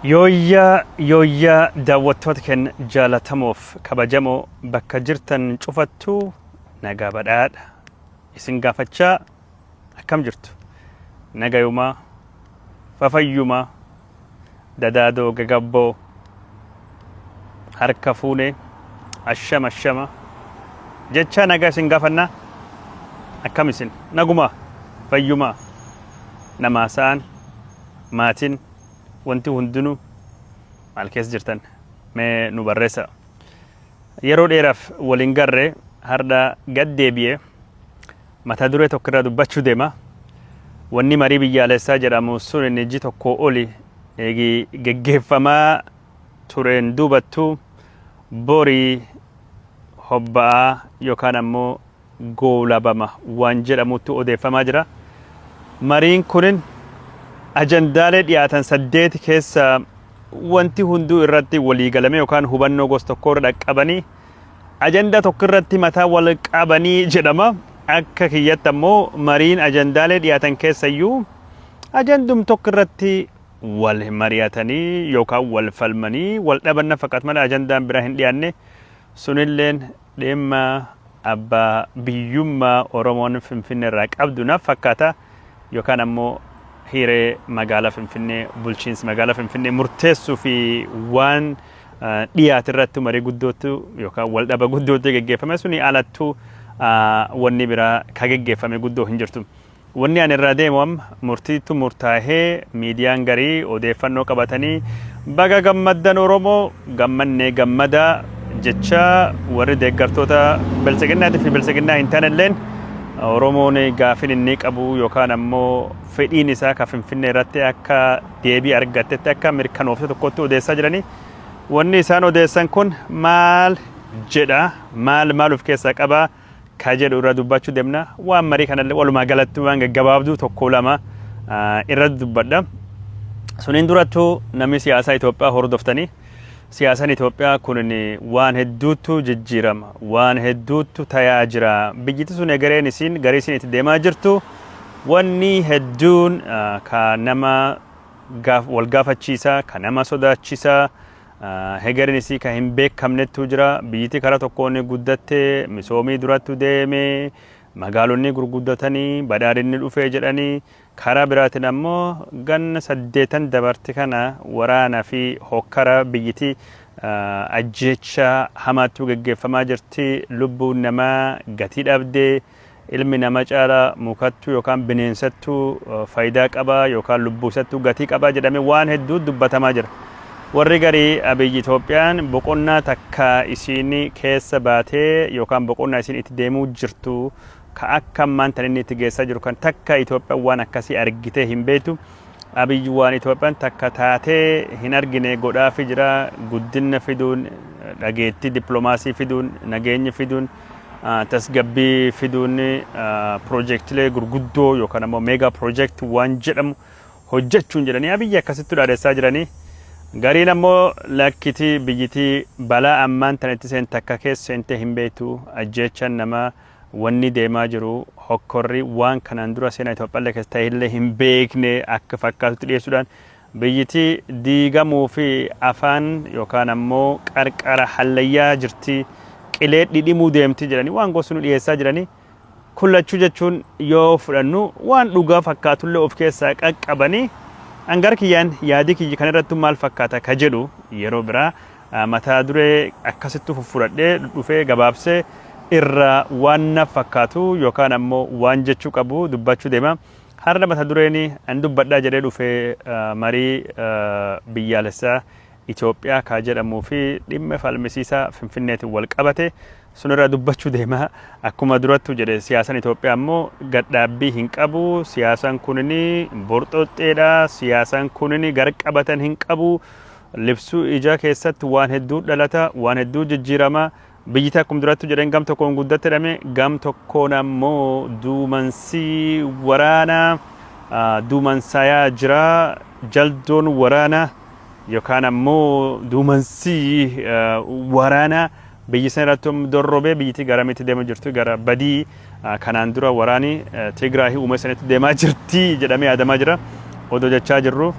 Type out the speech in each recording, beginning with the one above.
Yooyyaa yooyyaa daawwattoota keenya jaalatamoof kabajamoo bakka jirtan cufattuu nagaa badhaadha isin gaafachaa akkam jirtu nagayumaa fafayyumaa dadaadoo gagabboo harka fuune ashama ashama jechaa nagaa isin gaafannaa akkam isin nagumaa fayyumaa namaa sa'an maatiin wanti hundinuu maal keessa jirtan mee nu barreessa. Yeroo dheeraaf waliin garre hardha gad deebi'e mata duree tokko irraa dubbachuu deema. Wanni marii biyyaalessaa jedhamu sun inni ji tokkoo oli eegi geggeeffamaa tureen duubattu borii hobba'aa yookaan ammoo goolabama waan jedhamutti odeeffamaa jira. Mariin kunin ajandaalee dhiyaatan saddeeti keessa wanti hunduu irratti waliigalame yookaan hubannoo gosa tokko irra dhaqqabanii ajandaa tokko irratti mataa wal qabanii jedhama. Akka kiyyatti ammoo mariin ajandaalee dhiyaatan keessayyuu ajandum tokko irratti wal mari'atanii yookaan wal falmanii wal dhaban na fakkaata malee ajandaan biraa hin dhiyaanne. Sunilleen dhimma abbaa biyyummaa Oromoon Finfinnee irraa qabdu na fakkaata yookaan ammoo hiree magaalaa Finfinnee bulchiinsi magaalaa Finfinnee murteessuu fi waan dhiyaate irratti marii guddootu yookaan waldhaba guddootu geggeeffame suni alattuu wanni biraa ka geggeeffame guddoo hin jirtu. Wanni ani irraa deemu amma murtiitu murtaahee miidiyaan garii odeeffannoo qabatanii baga gammaddan Oromoo gammannee gammadaa jechaa warri deeggartoota biltsiginnaatii fi biltsiginnaa hin taanelleen Oromoon gaafin inni qabu yookaan ammoo fedhiin isaa ka Finfinnee irratti akka deebii argattetti akka mirkanoofte tokkotti odeessaa jiranii. Wanni isaan odeessan kun maal jedha maal maal of keessaa qaba ka jedhu irra dubbachuu deemna. Waan marii kanallee walumaa galatti waan gaggabaabduu tokko lama irra dubbadha. Suniin durattuu namni siyaasaa Itoophiyaa hordoftanii siyaasaan Itoophiyaa kun waan hedduutu jijjiirama, waan hedduutu tayaa jira. Biyyiti sun egereen isiin garii isiin itti deemaa jirtu wanni hedduun ka nama wal gaafachiisa, ka nama sodaachisa, Hegereen isii ka hin beekamnettu jira. Biyyiti karaa tokkoon guddatte, misoomii durattu deeme, magaalonni gurguddatanii, badhaadhinni dhufee jedhanii, karaa biraatiin ammoo ganna saddeetan dabarte kana waraana fi hokkara biyyiti ajjeechaa hamaattu geggeeffamaa jirti. Lubbuun namaa gatii dhabde. Ilmi nama caala mukattu yookaan bineensattu faayidaa qaba yookaan lubbuu isattu gatii qaba jedhame waan hedduu dubbatamaa jira. Warri garii Abiyyi Itoophiyaan boqonnaa takka isiin keessa baatee yookaan boqonnaa isiin itti deemuu jirtu ka akka ammaan tan inni itti geessaa jiru kan takka Itoophiyaan waan akkasii argitee hin beektu. Abiyyi waan Itoophiyaan takka taatee hin argine godhaafi jira. Guddinna fiduun, dhageettii dippiloomaasii fiduun, nageenya fiduun, tasgabbii fiduun piroojeektilee gurguddoo yookaan ammoo meegaa piroojeekti waan jedhamu hojjechuun jedhanii Abiyyi akkasitti dhaadessaa jiranii. Gariin ammoo lakkitii biyyitii balaa ammaan tan itti seen takka keessa seentee hin beektu ajjeechaan namaa wanni deemaa jiru hokkorri waan kanaan dura seenaa Itoophiyaallee keessa ta'ellee hin beekne akka fakkaatutti dhiyeessuudhaan biyyiti diigamuu fi afaan yookaan ammoo qarqara hallayyaa jirti qilee dhidhimuu deemti jedhanii waan gosa nu dhiyeessaa jiranii kun lachuu jechuun yoo fudhannu waan dhugaa fakkaatullee of keessaa qaqqabanii angar kiyyaan yaadii kiyyi kan irrattu maal fakkaata ka jedhu yeroo biraa mataa duree akkasittu fuffudhadhee dhufee gabaabsee irra waan na fakkaatu yookaan ammoo waan jechuu qabu dubbachuu deema. Har'a mata dureen an dubbadhaa jedhee dhufe marii biyyaalessaa Itoophiyaa kaa jedhamuu fi dhimma falmisiisaa Finfinneetiin wal qabate sunirraa dubbachuu deema. Akkuma durattu jedhe siyaasaan Itoophiyaa ammoo gadhaabbii hin qabu. Siyaasaan kunini borxoxxeedha. Siyaasaan kunini garqabatan hin qabu. Libsuu ijaa keessatti waan hedduu dhalata, waan hedduu jijjiirama. Biyyiti akkum durattu jedhan gam tokkoon guddatte jedhame gam tokkoon ammoo duumansi waraanaa duumansayaa jira. Jaldoon waraanaa yookaan ammoo duumansi waraanaa biyyi sana irratti dorrobee biyyiti garamitti deema jirtu gara badii kanaan dura waraani Tigraay uume sanitti deemaa jirti jedhamee yaadamaa jira. Odoo jechaa jirru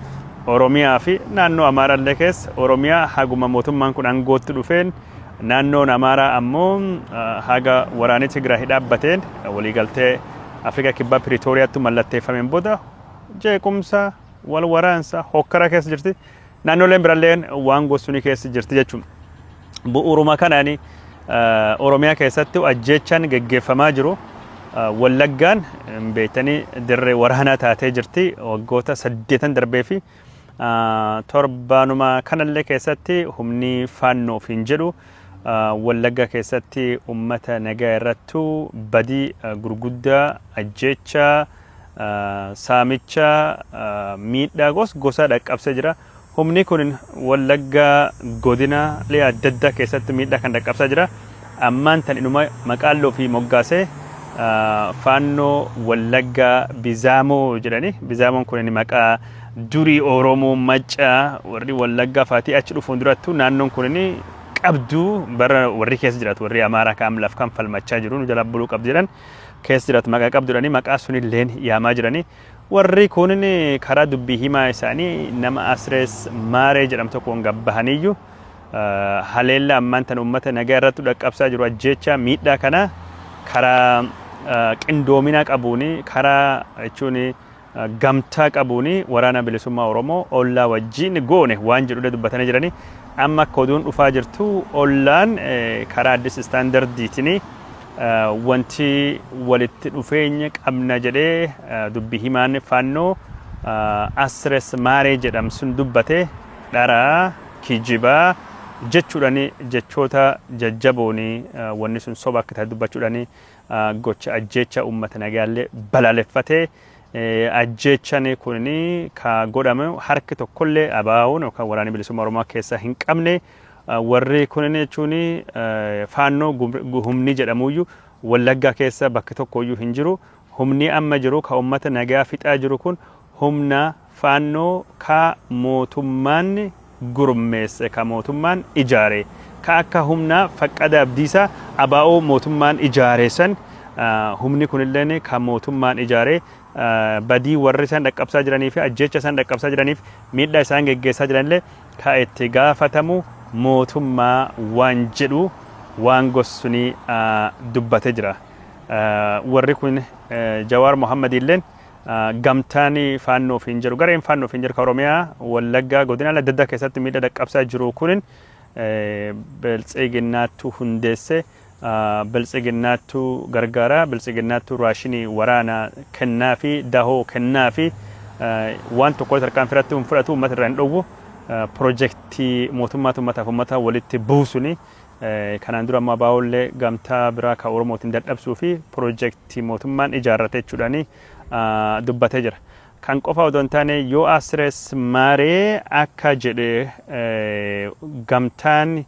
Oromiyaa fi naannoo Amaaraallee keessa Oromiyaa haguma mootummaan kun aangootti dhufeen, naannoon Amaaraa ammoo haga waraanni Tigraay dhaabbateen waliigaltee Afrikaa Kibbaa Piriitooriyaatti mallatteeffameen booda jeequmsa, wal waraansa, hokkara keessa jirti. Naannoleen biralleen waan gosuni keessa jirti jechuudha. Bu'uuruma kanaan Oromiyaa keessatti ajjeechaan geggeeffamaa jiru. Wallaggaan beektanii dirree waraanaa taatee jirti waggoota 8 darbee fi torbaanuma kanallee keessatti humni Faannoo ofiin jedhu Wallagga keessatti ummata nagaa irrattu badii gurguddaa, ajjeechaa, saamicha, miidhaa gos gosaa dhaqqabsee jira. Humni kun Wallagga godinaalee adda addaa keessatti miidhaa kan dhaqqabsaa jira. Ammaan tan inuma maqaalloo fi moggaasee Faannoo Wallaggaa Bizaamoo jedhani. Bizaamoon kun maqaa durii Oromoo Maccaa warri Wallaggaa faatii achi dhufuun durattu naannoon kun qabdu, bara warri keessa jiraatu, warri Amaaraa kan laf kan falmachaa jiru nu jala buluu qabdu jedhan keessa jiraatu maqaa qabdu jedhanii maqaa sunilleen yaamaa jiranii. Warri kun karaa dubbii himaa isaanii nama Asrees Maaree jedhamu tokkoon gabbahaniyyuu haleellaa ammaan tan uummata nagaa irratti dhaqqabsaa jiru, ajjeechaa, miidhaa kana karaa qindoomina qabuuni, karaa jechuun gamtaa qabuuni Waraana Bilisummaa Oromoo ollaa wajjin goone waan jedhullee dubbatanii jiranii. Amma akka oduun dhufaa jirtu ollaan karaa Addis Istaandardiitiin wanti walitti dhufeenya qabna jedhee dubbi himaan Faannoo Asres Maaree jedhamu sun dubbate dharaa, kijibaa jechuudhaan, jechoota jajjaboon wanni sun soba akka ta'e dubbachuudhaan, gocha ajjeecha uummata nagaallee balaaleffatee, ajjeechaan kun ka godhame harki tokkollee ABO'n yookaan Waraanni Bilisummaa Oromoo keessaa hin qabne, warri kunin jechuun Faannoo humni jedhamuyyuu Wallaggaa keessa bakki tokkoyyuu hin jiru. Humni amma jiru ka uummata nagaa fixaa jiru kun humna Faannoo ka mootummaan gurmeesse, ka mootummaan ijaare, ka akka humna Faqqada Abdiisaa ABO mootummaan ijaare san. Humni kunilleen ka mootummaan ijaare, badii warri isaan dhaqqabsaa jiranii fi ajjeecha isaan dhaqqabsaa jiraniif miidhaa isaan geggeessaa jiranillee ka itti gaafatamu mootummaa waan jedhu waan gossunii dubbatee jira. Warri kun Jawaar Mohammad illeen gamtaan Faannoo ofiin jedhu, gareen Faannoo ofiin jedhu ka Oromiyaa Wallaggaa godinaalee adda addaa keessatti miidhaa dhaqqabsaa jiru kunin Biltsiginnaattu hundeesse, Biltsiginnaattu gargaara, Biltsiginnaattu raashinii waraana kennaa fi dahoo kennaa fi waan tokko tarkaanfii irratti hin fudhatu, uummata irraa hin dhowwu, pirojektii mootummaatu uummataaf uummata walitti buusuni kanaan dura ammoo ABOllee gamtaa biraa kan Oromootiin dadhabsuu fi pirojektii mootummaan ijaarrate jechuudhaan dubbatee jira. Kan qofa odoo hin taane, yoo Asres Maaree akka jedhe gamtaan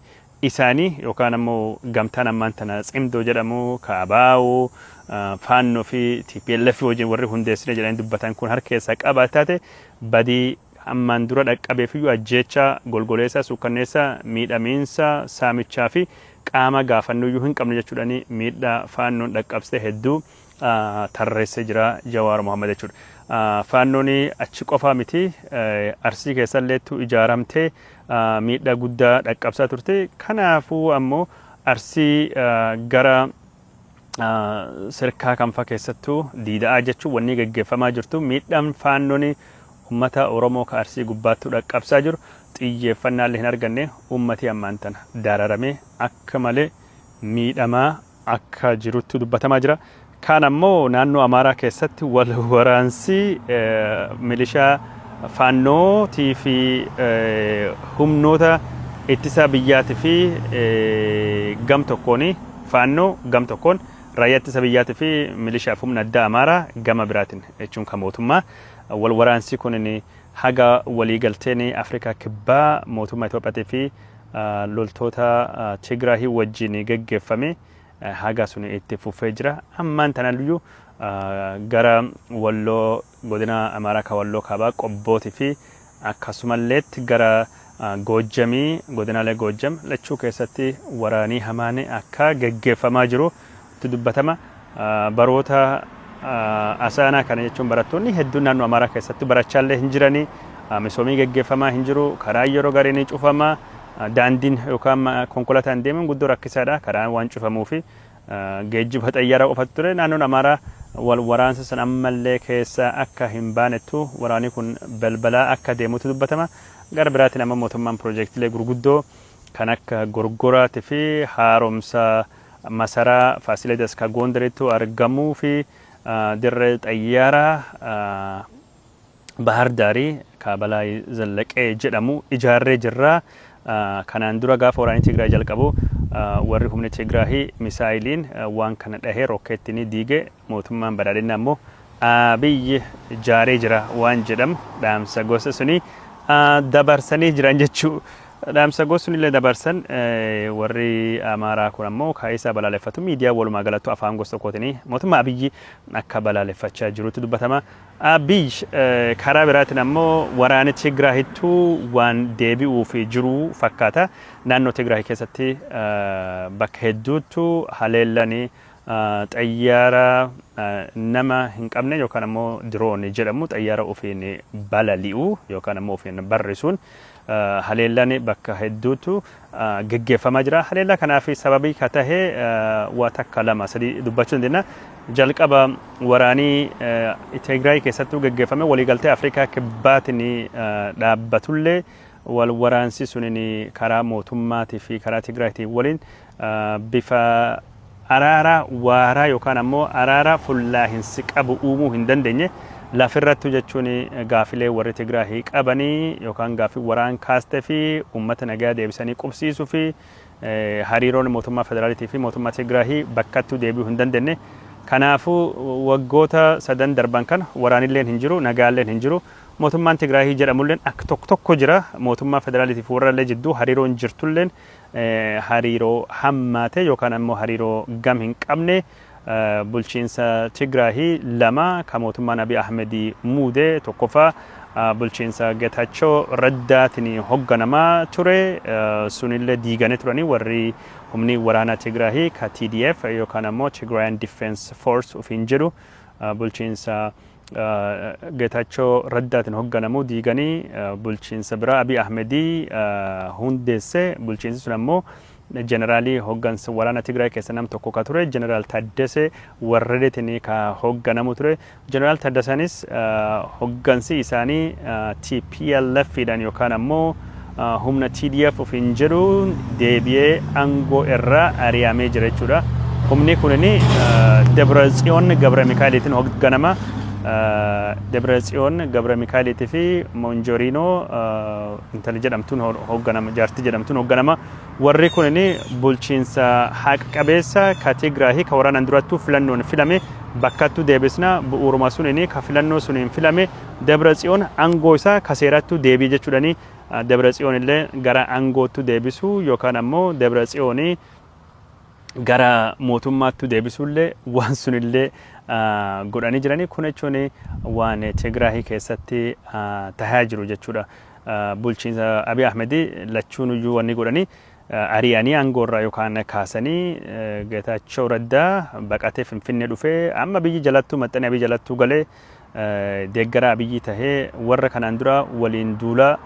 isaanii yookaan ammoo gamtaan ammaan tana Tsimdoo jedhamu ka ABO, Faannoo fi TPLF wajjin warri hundeessine jedhanii dubbatan kun harka keessaa qabaate, badii ammaan dura dhaqqabeefiyyuu, ajjeechaa, golgoleessa, suukkanneessa, miidhamiinsa, saamichaa fi qaama gaafannuyyuu hin qabne jechuudhaan miidhaa Faannoon dhaqqabsite hedduu tarreessee jira Jawaar Mohammad jechuudha. Faannoon achi qofaa miti, Arsii keessalleettu ijaaramtee miidhaa guddaa dhaqqabsaa turte. Kanaafuu ammoo Arsii gara Sirkaa kanfa keessattuu Diida'aa jechuun wanni geggeeffamaa jirtu, miidhaan Faannoon ummata Oromoo ka Arsii gubbaattuu dhaqqabsaa jiru xiyyeeffannaallee hin arganne. Ummati ammaan tana dararamee akka malee miidhamaa akka jirutti dubbatamaa jira. Kaan ammoo naannoo Amaaraa keessatti wal waraansi milishaa Faannootii fi humnoota ittisa biyyaatii fi gam tokkoon Faannoo gam tokkoon, raayyaa ittisa biyyaatii fi milishaaf humna addaa Amaaraa gama biraatiin jechuun kan mootummaa, wal waraansi kun haga waliigalteen Afrikaa Kibbaa mootummaa Itoophiyaatii fi loltoota Tigraahii wajjin geggeeffame haga sun itti fufee jira. Ammaan tanayyuu gara Walloo, godina Amaaraa ka Walloo Kaabaa Qobbootii fi akkasumalleetti gara Goojjamii, godinaalee Goojjam lachuu keessatti waraanii hamaan akka geggeeffamaa jiru itti dubbatama. Baroota asaanaa kana jechuun barattoonni hedduun naannoo Amaaraa keessatti barachaallee hin jiranii. Misoomii geggeeffamaa hin jiru. Karaan yeroo garii ni cufama. Daandiin yookaan konkolaataan deemuun guddoo rakkisaadha. Karaan waan cufamuufi geejjiba xayyaaraa qofatu ture. Naannoon Amaaraa wal waraansa san ammallee keessa akka hin baanettu waraanni kun balbalaa akka deemutu dubbatama. Gara biraatiin ammoo mootummaan piroojeektilee gurguddoo kan akka Gorgoraati fi haaromsa masaraa Faasiledas ka Gondarittu argamuu fi dirree xayyaaraa Bahar Daarii ka Balaay Zallaqee jedhamu ijaarree jirra. Kanaan dura gaafa waraanni Tigraay jalqabu warri humni Tigraahii misaayiliin waan kana dhahee rokkeettiin diige, mootummaan badhaadhinnaa immoo Abiyyi ijaaree jira waan jedhamu dhaamsa gosa suni dabarsanii jiran jechuu. Dhaamsa gosa sunillee dabarsan, warri Amaaraa kun ammoo kaa'isaa balaaleffatu. Miidiyaa walumaa galattu afaan gosa tokkootiin mootummaa Abiyyi akka balaaleffachaa jirutti dubbatama. Abiy karaa biraatiin ammoo waraani Tigraahittuu waan deebi'uuf jiru fakkaata. Naannoo Tigraay keessatti bakka hedduuttu haleellani xayyaara nama hin qabne yookaan ammoo diroon jedhamu, xayyaara ofiin balali'u yookaan ammoo ofiin barrisuun, haleellaan bakka hedduutu geggeeffamaa jira. Haleellaa kanaaf sababii ka tahe waa takka, lama, sadii dubbachuu dandeenya. Jalqaba waraanii Tigraay keessattuu geggeeffame waliigaltee Afrikaa Kibbaatiin dhaabbatullee, wal waraansi sunin karaa mootummaatii fi karaa Tigraayitiin waliin bifa araara waaraa yookaan ammoo araara fullaahinsi qabu uumuu hin dandeenye. Lafirrattu jechuun gaafilee warri Tigraahii qabanii yookaan gaafii waraan kaastee fi uummata nagaa deebisanii qubsiisuu fi hariiroon mootummaa federaalitii fi mootummaa Tigraahii bakkattuu deebi'uu hin dandeenye. Kanaafuu waggoota sadan darban kana waraanilleen hin jiru, nagaalleen hin jiru. Mootummaan Tigraahii jedhamulleen akka tokko tokko jira. Mootummaa federaalitii fi warrallee jidduu hariiroon jirtulleen hariiroo hammaate yookaan ammoo hariiroo gam hin qabne. Bulchiinsa Tigraahii lama ka mootummaan Abiy Ahmedii muude, tokkoffaa bulchiinsa Getaachoo Raddaatiin hogganamaa ture, sunillee diiganii turanii. Warri humni waraanaa Tigraahii ka TDF yookaan ammoo Tigrayan Defense Force ofiin jedhu bulchiinsa Geetaachoo Raddaatiin hogganamu diiganii bulchiinsa biraa Abiy Ahmedii hundeesse. Bulchiinsi sun ammoo jeneraalii hoggansa waraana Tigraay keessa nam tokko ka ture, Jeneraal Taaddasee Warradeetiin ka hogganamu ture. Jeneraal Taaddasaanis hoggansi isaanii TPLF dhaan yookaan ammoo humna TDF ofiin jedhuun deebi'ee aangoo irraa ari'amee jira jechuudha. Humni kunin Dabra Tsiyoon Gabra Mikaa'eliitiin hoogganama. Dabra Tsiyoon Gabra Mikaa'eliitii fi Monjoriinoo intala jedhamtuun hoogganama, jaartii jedhamtuun hoogganama. Warri kunin bulchiinsa haqa qabeessa ka Tigraahii ka waraanaan durattuu filannoon filame bakkattuu deebisna, bu'uuruma suniin ka filannoo suniin filame Dabra Tsiyoon aangoo isaa ka seerattuu deebii jechuudhani Dabra Tsiyoon illee gara aangoottu deebisuu yookaan ammoo Dabra Tsiyoonii gara mootummaattu deebisuullee waan sunillee godhanii jiranii. Kun jechuun waan Tigraahii keessatti tahaa jiru jechuudha. Bulchiinsa Abiy Ahmed lachuun iyyuu wanni godhanii ari'anii aangoorraa yookaan kaasanii, Geetaachoo Raddaa baqatee Finfinnee dhufee amma biyyi jalattuu maxxanee Abiy jalattuu galee deeggaraa Abiyyi tahee, warra kanaan dura waliin duulaa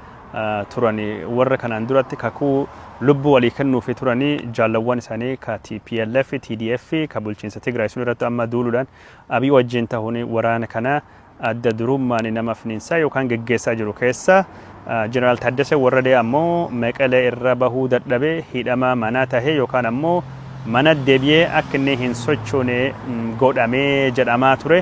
turani, warra kanaan duratti kakuu lubbuu walii kennuufi turanii, jaallawwan isaanii ka TPLF, TDF ka bulchiinsa Tigraay sun irratti amma duuluudhaan Abiy wajjin tahuun waraana kana adda durummaan nama finiinsaa yookaan geggeessaa jiru keessa. Jeneraal Taaddasee Warradee ammoo Meqelee irra bahuu dadhabee hidhamaa manaa tahee yookaan ammoo mana deebi'ee akka inni hin sochoone godhamee jedhamaa ture.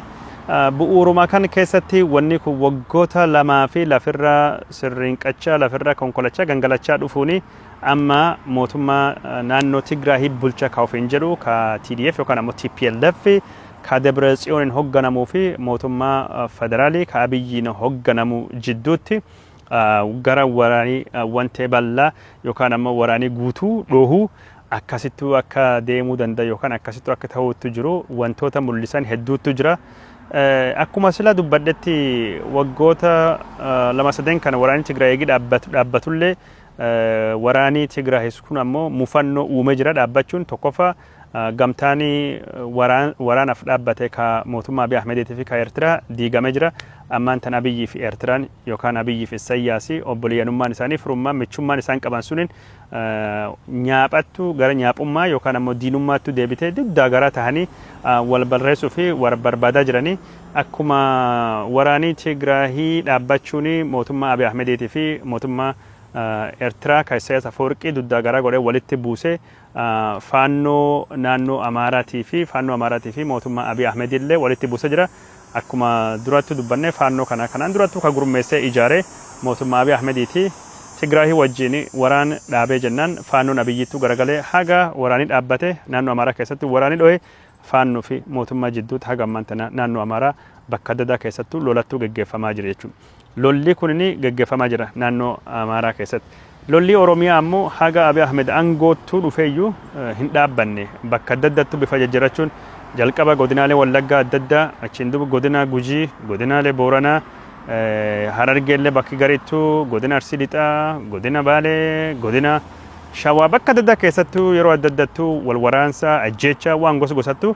Bu'uuruma kan keessatti wanni kun waggoota lamaa fi lafirra sirriinqachaa, lafirra konkolachaa, gangalachaa dhufuuni amma mootummaa naannoo Tigraahii bulcha ka ofiin jedhu ka TDF yookaan ammoo TPLF ka Dabra Tsiyooniin hogganamuu fi mootummaa federaalii ka Abiyyiin hogganamu jidduutti gara waraanii wantee bal'aa yookaan ammoo waraanii guutuu dhoohuu akkasittuu akka deemuu danda'a yookaan akkasittuu akka ta'uutti jiru wantoota mul'isan hedduutu jira. Akkuma sila dubbadhetti, waggoota lama sadeen kana waraanni Tigraay eegi dhaabbatullee, waraanii Tigraay kun ammoo mufannoo uumee jira dhaabbachuun. Tokkoffaa, gamtaan waraanaaf dhaabbate ka mootummaa Abiy Ahmediitii fi ka Eertiraa diigamee jira. Ammaan tan Abiyyii fi Eertiraan yookaan Abiyyii fi Issayyaasi obboleeyyanummaan isaanii, firummaan, michummaan isaan qaban suniin nyaaphattu gara nyaaphummaa yookaan ammoo diinummaattu deebitee dugdaa garaa tahanii wal barreessuu fi wal barbaadaa jiranii. Akkuma waraanii Tigraahii dhaabbachuun mootummaa Abiy Ahmediitii fi mootummaa Eertiraa ka Isayyaas Afawarqii dugdaa garaa godhee walitti buusee, Faannoo naannoo Amaaraatii fi Faannoo Amaaraatii fi mootummaa Abiy Ahmed illee walitti buusee jira. Akkuma duratti dubbanne, Faannoo kana kanaan durattuu ka gurmeessee ijaare mootummaa Abiy Ahmediiti. Tigraahii wajjin waraan dhaabee jennaan Faannoon Abiyyittuu garagalee haga waraanii dhaabbate naannoo Amaaraa keessatti waraanii dho'e. Faannoo fi mootummaa jidduutti haga ammaan tana naannoo Amaaraa bakka adda addaa keessattuu lolattuu geggeeffamaa jira jechuudha. Lolli kunini geggeeffamaa jira naannoo Amaaraa keessatti. Lolli Oromiyaa ammoo haga Abiy Ahmed aangoottuu dhufeeyyuu hin dhaabbanne. Bakka adda addattuu bifa jijjiirrachuun jalqaba godinaalee Wallaggaa adda addaa, achiin duuba godina Gujii, godinaalee Booranaa, Harargeellee bakki garittuu, godina Arsii Lixaa, godina Baalee, godina Shawaa bakka adda addaa keessattuu yeroo adda addattuu wal waraansa, ajjeechaa waan gosa gosattuu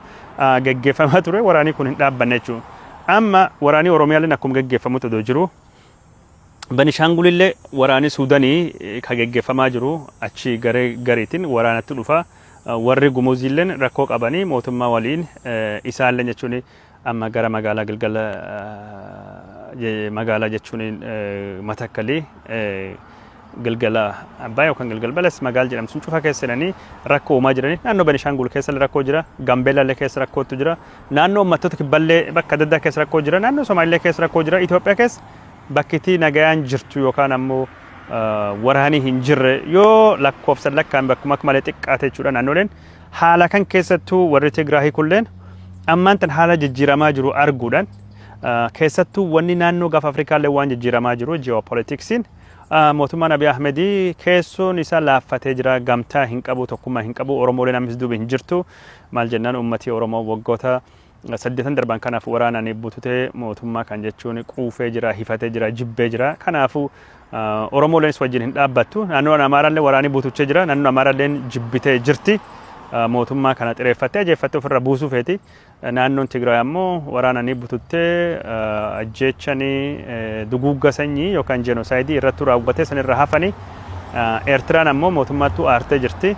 geggeeffamaa ture. Waraanii kun hin dhaabbanne jechuudha. Amma waraanii Oromiyaalleen akkuma geggeeffamutti odoo jiru, Benishaangulillee waraanii Suudanii ka geggeeffamaa jiru achi garee gariitiin waraanatti dhufa. Warri Gumuziilleen rakkoo qabanii mootummaa waliin isaalleen jechuun amma gara magaalaa Gilgala magaalaa jechuun Matakkalii, Gilgala Abbaa yookaan Gilgal Balas magaala jedhamtu sun cufa keessa seenanii rakkoo uumaa jiranii. Naannoo Benishaangul keessa rakkoo jira, Gambeellallee keessa rakkootu jira, naannoo uummattoota kibballee bakka adda addaa keessa rakkoo jira, naannoo Somaalilee keessa rakkoo jira. Itoophiyaa keessa bakkitii nagayaan jirtu yookaan ammoo waraanii hin jirre yoo lakkoofsan lakkaan bakkuma akka malee xiqqaate jechuudha naannoleen. Haala kan keessattuu warri Tigraahii kulleen ammaan tan haala jijjiiramaa jiru arguudhaan, keessattuu wanni naannoo Gaafa Afrikaallee waan jijjiiramaa jiru, ji'oopolitiksiin mootummaan Abiy Ahmedii keessoon isaa laaffatee jira, gamtaa hin qabu, tokkummaa hin qabu, Oromooleen ammas duuba hin jirtu. Maal jennaan, uummatii Oromoo waggoota 8 darban kanaaf waraanaan bututee mootummaa kan jechuun quufee jira, hifatee jira, jibbee jira. Kanaafuu Oromoolenis wajjin hin dhaabbattu. Naannoon Amaaraallee waraanii butuchee jira. Naannoon Amaaraalleen jibbitee jirti. Mootummaa kana xireeffattee ajeeffattee ofirra buusuu feeti. Naannoon Tigraay ammoo waraananii bututtee ajjeechanii duguugga sanyii yookaan jenosaayidii irratti raawwatee sanirra hafanii. Eertiraan ammoo mootummaattuu aartee jirti.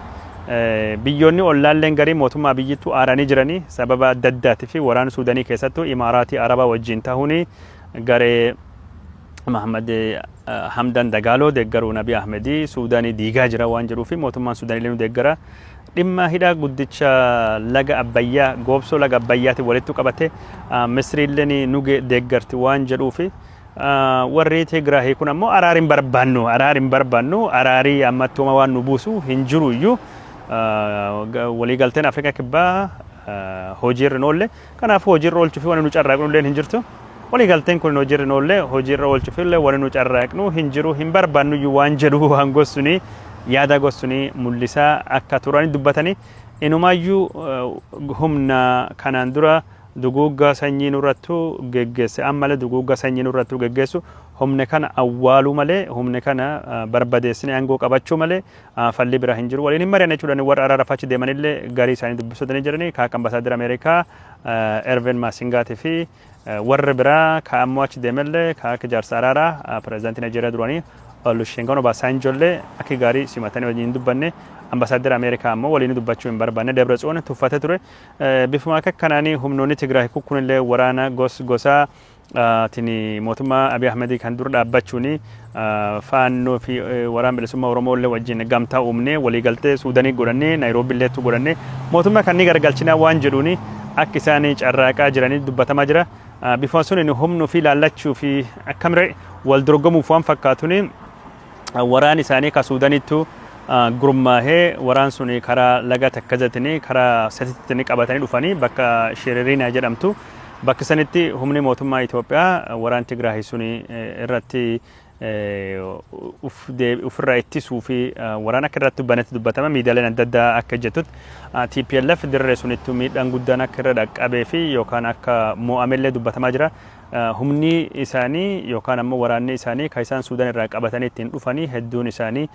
Biyyoonni ollaalleen garii mootummaa biyyittuu aaranii jiranii sababa adda addaatii fi waraana Suudanii keessattuu Imaaraatii Arabaa wajjin ta'uun garee Mahammad Hamdan Dagaaloo deeggaruun Abiy Ahmedii Suudaanii diigaa jira waan jedhuu fi mootummaan Suudaanii nu deeggara. Dhimma hidha guddicha laga Abbayyaa, goobsoo laga Abbayyaatiin walitti qabate Misriilleen nu deeggarti waan jedhuu fi warri Tigraahii kun ammoo araari hin barbaannu, araari hin barbaannu, araarii ammatti homa waan nu buusu hin jiru iyyuu, waliigalteen Afrikaa Kibbaa hojiirra hin oolle, kanaafuu hojiirra oolchuu fi wanni nu carraaqnu illee hin jirtu. Waliigalteen kun hojiirra hin oolle, hojiirra oolchuuf illee wanni nu carraaqnu hin jiru, hin barbaannu iyyuu waan jedhu waan gossuni yaada gossuni mul'isaa akka turani dubbatanii. Inumaayyuu humna kanaan dura duguugga sanyii nurrattu geggeesse ammallee duguugga sanyii nurrattu geggeessu, humna kana awwaaluu malee, humna kana barbadeessine aangoo qabachuu malee falli biraa hin jiru, waliin hin mari'anne jechuudhaan warra araaraaf achi deemanillee garii isaanii dubbisotanii jiranii, ka akka ambasaaddara Ameerikaa Ervin Maasingaatii fi warri biraa, ka ammoo achi deemellee ka akka jaarsa araaraa pireezidaantii Naayijeeriyaa duraanii Olusegun Obasanjollee akka gaarii simatanii waliin hin dubbanne. Ambasaaddara Ameerikaa ammoo waliin dubbachuu hin barbaanne, Debre Tsoon tuffate ture. Bifuma akka kanaanii humnoonni Tigraay kukkunillee waraana gos gosaa tini mootummaa Abiy Ahmedii kan dura dhaabbachuun Faannoo fi Waraana Bilisummaa Oromoo illee wajjin gamtaa uumnee waliigaltee Suudanii godhannee Naayiroobii illeettu godhannee mootummaa kan ni gargalchinaa waan jedhuun akka isaan carraaqaa jiranii dubbatamaa jira. Bifuma sun humnuu fi laallachuu fi akkamiree wal dorgomuuf waan fakkaatuun waraan isaanii ka Suudaniittu gurmaahee waraan sun karaa laga Takkazatiin karaa Satitti qabatanii dhufanii bakka Shiririinaa jedhamtu bakka sanitti humni mootummaa Itoophiyaa waraan Tigraay sun irratti ofirraa ittisuu fi waraan akka irratti banetti dubbatama. Miidiyaaleen adda addaa akka jettutti TPLF dirree sunitti miidhaan guddaan akka irra dhaqqabee fi yookaan akka mo'amellee dubbatamaa jira. Humni isaanii yookaan ammoo waraanni isaanii kan isaan Suudaan irraa qabatanii ittiin dhufanii hedduun isaanii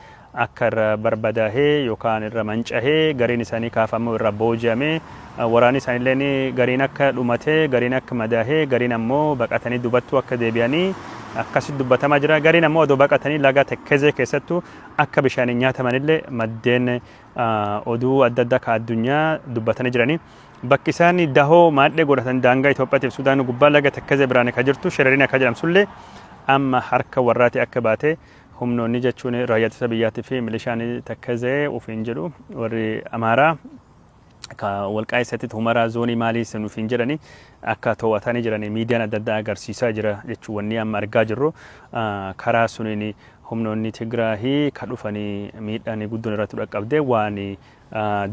akka irra barbadaahee yookaan irra mancahee, gariin isaanii kaafamuu irra booji'amee, waraanni isaaniilleen gariin akka dhumatee, gariin akka madaahee, gariin ammoo baqatanii dubattuu akka deebi'anii akkasitti dubbatamaa jira. Gariin ammoo odoo baqatanii laga Tekkezee keessattuu akka bishaaniin nyaatamanillee maddeen oduu adda addaa ka addunyaa dubbatanii jiranii. Bakki isaan dahoo maadhee godhatan daangaa Itoophiyaatiif Sudaan gubbaa laga Tekkezee biraan ka jirtu Shereriin akka jedhamsullee amma harka warraati akka baate, humnoonni jechuun raayyaa ittisa biyyaatii fi milishaan Tekkezee ufiin jedhu warri Amaaraa ka Walqaayisatti Humaraa zoonii maalii sun ufiin jedhani akka to'atanii jirani miidiyaan adda addaa agarsiisaa jira jechuun. Wanni amma argaa jirru karaa suniin humnoonni Tigraahii ka dhufanii miidhaan guddoon irratti dhaqqabdee waan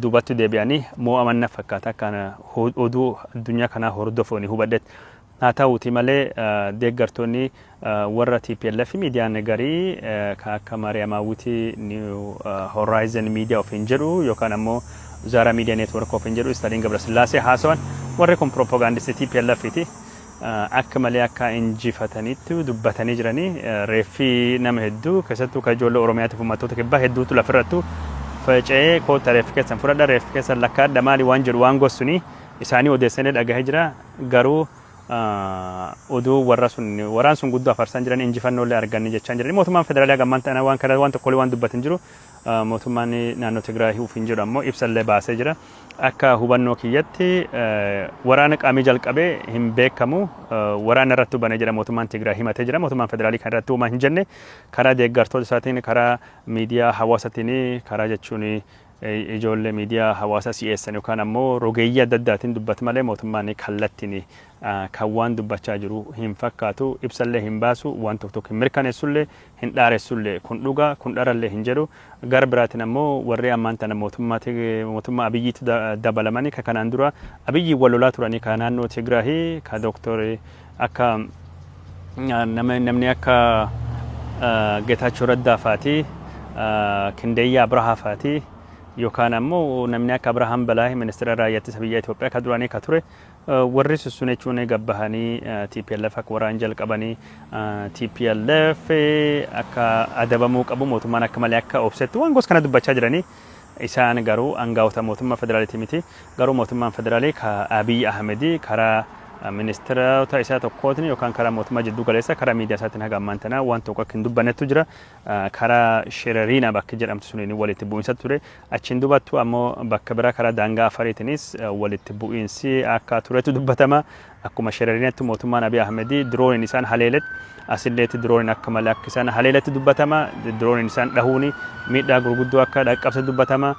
duubatti deebi'anii moo'aman na fakkaata, akka oduu addunyaa kanaa hordofuun hubadhetti. Haa ta'uuti malee, deeggartoonni warra TPLF miidiyaan garii kan akka Maariyaamaawwitii New Horizon Media ofiin jedhu yookaan ammoo Zaaraa Media Network ofiin jedhu Istaliin Gabrasillaasee haasawan, warri kun propagandistii TPLF ti. Akka malee akka injifatanitti dubbatanii jiranii, reeffi nama hedduu, keessattuu kan ijoollee Oromiyaatiif uummattoota kibbaa hedduutu lafirrattu faca'ee, koota reeffi keessan fudhadha, reeffi keessan lakkaadha, maali waan jedhu waan gossuni isaanii odeessanii dhagahee jira. Garuu oduu warra sun waraan sun guddoo afarsaan jiran, injifannoolee arganne jechaa jiran. Mootummaan federaalaa gammaan ta'an waan kana waan tokkollee waan dubbatan jiru. Mootummaan naannoo Tigraay ufiin jedhu ammoo ibsallee baasee jira. Akka hubannoo kiyyatti waraana qaamii jalqabee hin beekamu, waraana irratti hubane jedha mootummaan Tigraay himatee jira. Mootummaan federaalii kan irratti uumaa hin jenne, karaa deeggartoota isaatiin, karaa miidiyaa hawaasatiin, karaa jechuun ijoollee miidiyaa hawaasaa si'eessan yookaan ammoo rogeeyyii adda addaatiin dubbatu malee mootummaan kallattiin kan waan dubbachaa jiru hin fakkaatu. Ibsallee hin baasu, waan tokko tokko hin mirkaneessullee, hin dhaaressullee, kun dhugaa kun dharallee hin jedhu. Gara biraatiin ammoo warri ammaan tana mootummaa Abiyyiitti dabalamanii, ka kanaan dura Abiyyiin wal lolaa turanii, ka naannoo Tigraahii, ka Dooktor akka namni akka Geetaachoo Raddaa faati, Kindeeyyaa Abrahaa faati, yookaan ammoo namni akka Abrahaam Balaahi, ministeera raayyaa ittisa biyya Itoophiyaa ka duraanii ka ture, warri sun jechuun gabbahanii TPLF akka waraan jalqabanii, TPLF akka adabamuu qabu, mootummaan akka malee akka obsetti waan gosa kana dubbachaa jiranii. Isaan garuu aangaa'ota mootummaa federaalitii miti. Garuu mootummaan federaalii ka Abiy Ahmedii karaa ministeerota isaa tokkootiin yookaan karaa mootummaa jidduu galeessa, karaa miidiyaa isaatiin haga ammaan tanaa waan tokko akka hin dubbannettu jira. Karaa Shereriina bakka jedhamtu suniin walitti bu'iinsa ture. Achiin dubattu ammoo bakka biraa karaa daangaa Afariitiinis walitti bu'iinsi akka turetu dubbatama. Akkuma Shereriinatti mootummaan Abiy Ahmedii dirooniin isaan haleeletti, asilleetti dirooniin akka malee akka isaan haleeletti dubbatama. Dirooniin isaan dhahuuni miidhaa gurguddoo akka dhaqqabse dubbatama.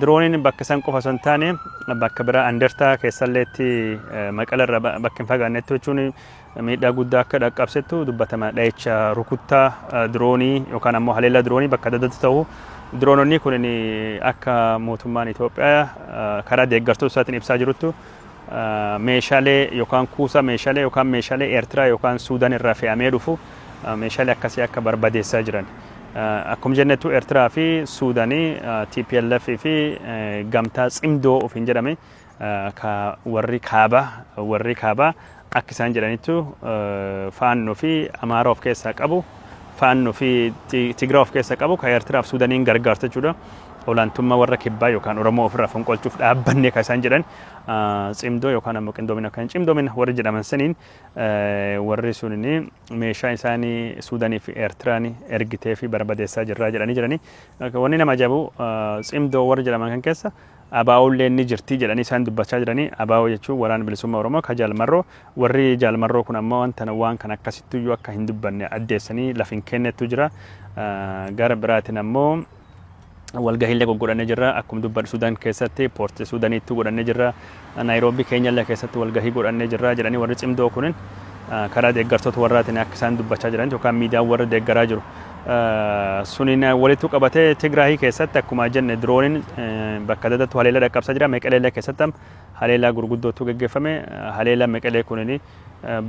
Dirooniin bakka isaan qofa osoo hin taane bakka biraa Andertaa keessalleetti, Maqala irraa bakka hin fagaannetti jechuun, miidhaa guddaa akka dhaqqabsettu dubbatama. Dha'icha rukuttaa diroonii yookaan ammoo haleellaa diroonii bakka adda addaatti ta'u. Diroononni kun akka mootummaan Itoophiyaa karaa deeggartoota isaatiin ibsaa jiruttu meeshaalee yookaan kuusaa meeshaalee yookaan meeshaalee Eertiraa yookaan Suudaan irraa fe'amee dhufu, meeshaalee akkasii akka barbadeessaa jiran. Akkuma jennettu Eertiraa fi Suudaanii TPLF fi gamtaa Tsimdoo ofiin jedhame ka warri kaabaa akka isaan jedhanittu Faannoo fi Amaara of keessaa qabu, Faannoo fi Tigiraa of keessaa qabu, ka Eertiraa fi Suudaaniin gargaartu jechuudha. Olaantummaa warra kibbaa yookaan Oromoo ofirraa fonqolchuuf dhaabbanne kan isaan jedhan Tsimdoo yookaan ammoo qindoomina kan cimdoomina warri jedhaman saniin, warri sunini meeshaa isaanii Suudaanii fi Eertiraan ergitee fi barbadeessaa jirraa jedhanii jiranii. Wanni nama ajaa'ibu, Tsimdoo warri jedhaman kan keessa ABOllee ni jirti jedhanii isaan dubbachaa jiranii. ABO jechuun Waraana Bilisummaa Oromoo ka Jaalmarroo. Warri Jaalmarroo kun ammoo wanta waan kana akkasittuyyuu akka hin dubbanne addeessanii lafa hin kennettu jira. Gara biraatiin ammoo walgahiilee goggodhannee jirra. Akkuma dubbadhu Suudaan keessatti, Poorti Suudaaniitti godhannee jirra. Naayiroobii Keenyallee keessatti walgahii godhannee jirra jedhanii warri Tsimdoo kunin karaa deeggartoota warraatiin akka isaan dubbachaa jiran yookaan miidiyaan warra deeggaraa jiru. Suniin walitti qabatee Tigraahii keessatti akkuma jenne dirooniin bakka adda addaatti haleellaa dhaqqabsaa jira. Meqeleellee keessatti haleellaa gurguddootu geggeeffame. Haleellaa Meqelee kunin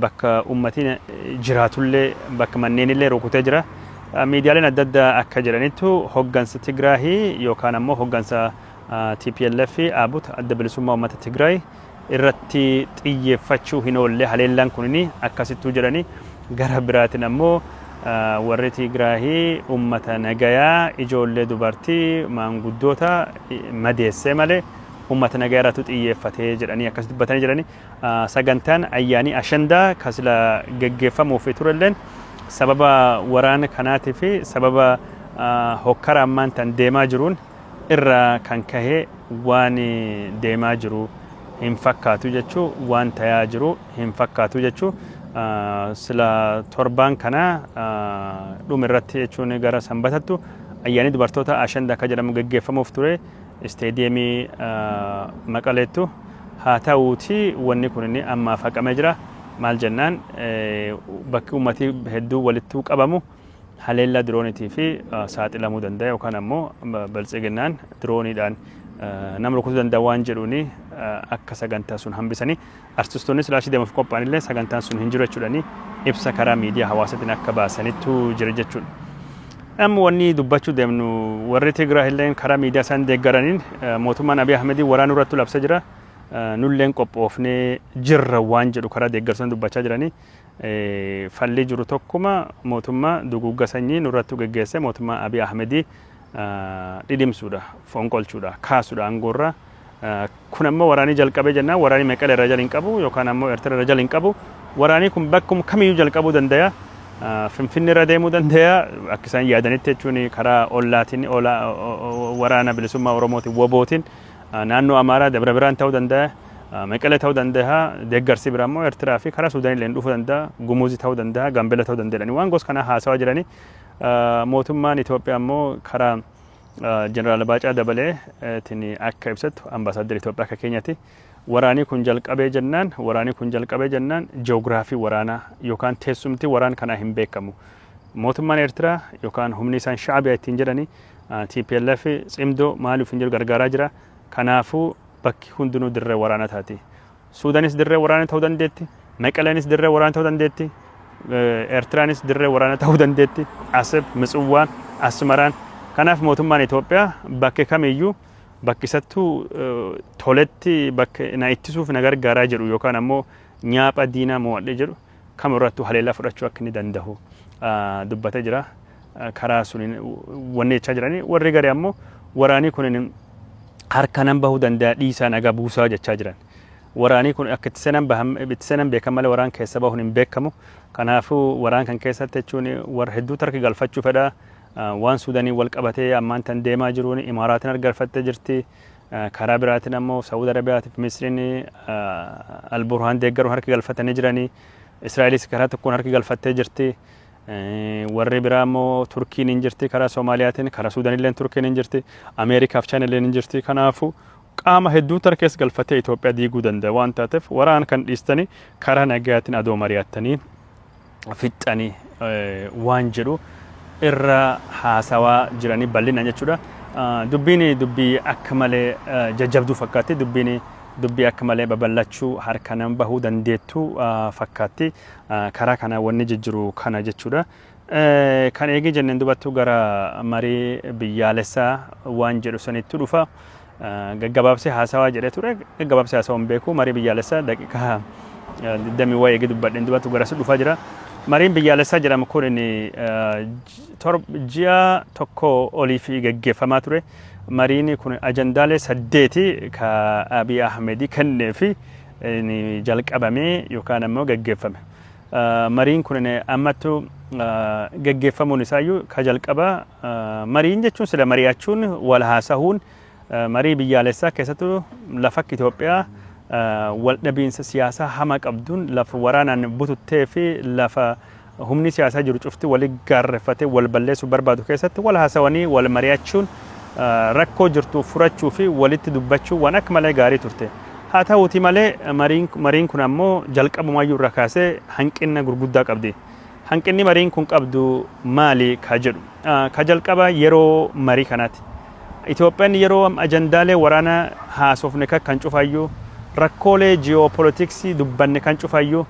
bakka uummatiin jiraatullee, bakka manneenillee rukutee jira. Miidiyaaleen adda addaa akka jedhanittu hoggansa Tigraahii yookaan ammoo hoggansa TPLF, ABUT, Adda Bilisummaa Uummata Tigraay, irratti xiyyeeffachuu hin oolle haleellaan kunini akkasittuu jedhani. Gara biraatiin ammoo warri Tigraahii ummata nagayaa, ijoollee, dubartii, maanguddoota madeessee malee ummata nagayaa irratti xiyyeeffatee jedhanii akkas dubbatanii jirani. Sagantaan ayyaanii Ashandaa kasila geggeeffamuuf turelleen sababa waraana kanaatii fi sababa hokkara ammaan tan deemaa jiruun irraa kan kahe waan deemaa jiru hin fakkaatu jechuu, waan tayaa jiru hin fakkaatu jechuu. Sila torbaan kana dhuma irratti, jechuun gara Sanbatattu, ayyaanni dubartoota Ashandaa akka jedhamu geggeeffamuuf ture isteediyeemii Maqaleettu. Haa ta'uuti wanni kun inni ammaaf haqamee jira. Maal jennaan, bakki uummatii hedduu walittuu qabamu haleellaa diroonitii fi saaxilamuu danda'a yookaan ammoo Biltsiginnaan dirooniidhaan nama rukutuu danda'a waan jedhuuni akka sagantaa sun hambisanii, artistoonni silaashii deemuuf qophaa'an illee sagantaan sun hin jiru jechuudhani ibsa karaa miidiyaa hawaasaatiin akka baasanittu jira jechuudha. Amma wanni dubbachuu deemnu, warri Tigraay illee karaa miidiyaa isaan deeggaraniin mootummaan Abiy Ahmedii waraanuu irratti labsa jira. Nulleen qophoofnee jirra waan jedhu karaa deeggarsan dubbachaa jiranii. Falli jiru tokkuma: mootummaa duguugga sanyii nurratti geggeesse, mootummaa Abiy Ahmedii dhidhimsuudha, fonqolchuudha, kaasuudha aangoorraa. Kun ammoo waraanii jalqabee jennaan waraanii Meqelee irra jala hin qabu yookaan ammoo Eertiraa irra jala hin qabu. Waraanii kun bakkuma kamiyyuu jalqabuu danda'a. Finfinnee irra deemuu danda'a. Akka isaan yaadanitti jechuun karaa ollaatiin, Waraana Bilisummaa Oromootiin, WBOtiin, naannoo Amaaraa Dabra Biraan ta'uu danda'a. Meqelee ta'uu danda'a. Deeggarsi biraa immoo Eertiraa fi karaa Suudaanii illee dhufuu danda'a. Gumuuzii ta'uu danda'a. Gaambeella ta'uu danda'a. Waan gosa kanaa haasawaa jiranii. Mootummaan Itoophiyaa immoo karaa Jeneraal Baacaa Dabalee tiin akka ibsattu, ambaasaaddarri Itoophiyaa akka keenyatti, waraanii kun jalqabee jennaan ji'oogiraafii waraanaa yookaan teessumti waraan kanaa hin beekamu. Mootummaan Eertiraa yookaan humni isaan Shaabiyaa ittiin jedhani TPLF Tsimdoo maaliif hin jedhu gargaaraa jira. Kanaafuu bakki hundinuu dirree waraanaa taati. Suudaanis dirree waraanaa ta'uu dandeetti. Maqaleenis dirree waraanaa ta'uu dandeetti. Eertiraanis dirree waraanaa ta'uu dandeetti. Aseb, Mitsuwwaan, Asmaraan. Kanaaf mootummaan Itoophiyaa bakki kamiyyuu bakki isattuu toletti, bakka na ittisuuf na gargaaraa jedhu yookaan ammoo nyaapha diinaa mo'adhe jedhu kamirrattuu haleellaa fudhachuu akka inni danda'u dubbatee jira. Karaa suniin wanni jechaa jiranii, warri garee ammoo waraanii kun harka nan bahuu danda'a, dhiisaa nagaa buusaa jechaa jiran. Waraanii kun akka itti seenan bahan, itti seenan beekan malee waraan keessa bahuun hin beekamu. Kanaafuu waraan kan keessatti jechuun warra hedduutu harka galfachuu fedha. Waan Suudaanii wal qabatee ammaan tan deemaa jiruun Imaaraatiin harka galfattee jirti. Karaa biraatiin ammoo Saawud Arabiyaatiif Misriin Alburhaan deeggaruun harka galfatanii jiranii. Israa'elis karaa tokkoon harka galfattee jirti. Warri biraa immoo Turkiin hin jirti karaa Soomaaliyaatiin, karaa Suudaanillee Turkiin hin jirti, Ameerikaaf Chaayinallee hin jirti. Kanaafuu qaama hedduutu harka keessa galfatee Itoophiyaa diiguu danda'a waan taateef, waraana kan dhiistanii karaa nagayaatiin adoo mari'attanii fixxanii waan jedhu irra haasawaa jiranii bal'inaan jechuudha. Dubbiin dubbii akka malee jajjabduu fakkaatti. Dubbiin dubbii akka malee babal'achuu harka nama bahuu dandeettu fakkaatti. Karaa kana wanni jijjiru kana jechuudha. Kan eegee jenneen dubattu gara marii biyyaalessaa waan jedhu sanittu dhufa. Gaggabaabsee haasawaa jedhee ture. Gaggabaabsee haasawaa hin beeku. Marii biyyaalessaa daqiiqaa 20 waa'ee eegee dubbadheen dubattu garasi dhufaa jira. Mariin biyyaalessaa jedhamu kun inni ji'a tokko oliif geggeeffamaa ture. Mariin kun ajandaalee saddeeti ka Abiy Ahmedii kennee fi jalqabamee yookaan ammoo geggeeffame. Mariin kun ammattu geggeeffamuun isaayyuu ka jalqaba. Mariin jechuun sila mari'achuun, wal haasahuun, marii biyyaalessaa keessattuu lafa akka Itoophiyaa wal dhabiinsa siyaasaa hama qabduun, lafa waraanaan bututtee fi lafa humni siyaasaa jiru cufti wali gaarreeffatee wal balleessuu barbaadu keessatti wal haasawanii wal mari'achuun, rakkoo jirtu furachuu fi walitti dubbachuu waan akka malee gaarii turte. Haa ta'uuti malee mariin kun ammoo jalqabumaayyuu irraa kaasee hanqina gurguddaa qabdi. Hanqinni mariin kun qabdu maali ka jedhu. Ka jalqaba yeroo marii kanaati. Itoophiyaan yeroo ajandaalee waraanaa haasofne kan cufaayyuu, rakkoolee ji'oopolitiksii dubbanne kan cufaayyuu,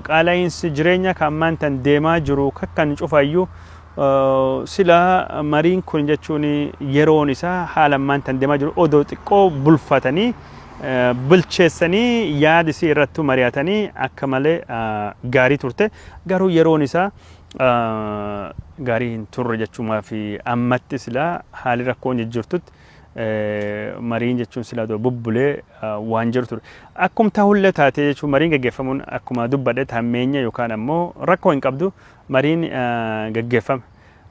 qaala'iinsi jireenya kan ammaan tan deemaa jiru kan cufaayyuu, sila mariin kun jechuun yeroon isaa haala ammaan tan deemaa jiru odoo xiqqoo bulfatanii Bilcheessanii yaada isii irrattuu mari'atanii akka malee gaarii turte. Garuu yeroon isaa gaarii hin turre jechuumaa fi ammatti silaa haali rakkoon jijjiirtutti mariin jechuun silaa dura bubbulee waan jiru ture. Akkum tahullee taatee jechuun mariin gaggeeffamuun akkuma dubbadhe hammeenya yookaan ammoo rakkoo hin qabdu, mariin gaggeeffame.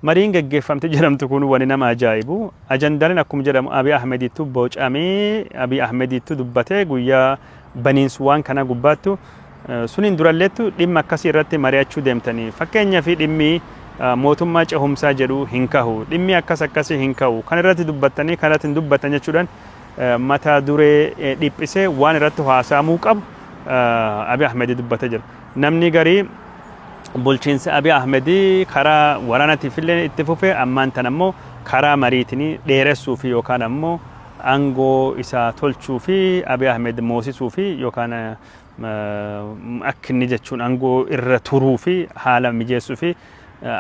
Mariin gaggeeffamte jedhamtu kun wani nama ajaa'ibu, ajandaaleen akkuma jedhamu Abiy Ahmedittu bocamee, Abiy Ahmedittu dubbatee guyyaa baniinsu waan kana gubbaattu suniin duralleettu dhimma akkasii irratti mari'achuu deemtanii, fakkeenyaa fi dhimmi mootummaa cehumsaa jedhu hin kahu, dhimmi akkas akkasii hin ka'u, kan irratti dubbattanii kan irratti hin dubbattan jechuudhaan mata duree dhiphisee waan irratti haasa'amuu qabu Abiy Ahmed dubbatee jira. Namni garii bulchiinsa Abiy Ahmed karaa waraanaatiif illee itti fufe, ammaan tan ammoo karaa mariitiin dheeressuu fi yookaan ammoo aangoo isaa tolchuu fi Abiy Ahmed moosisuu fi yookaan akka inni jechuun aangoo irra turuu fi haala mijeessuu fi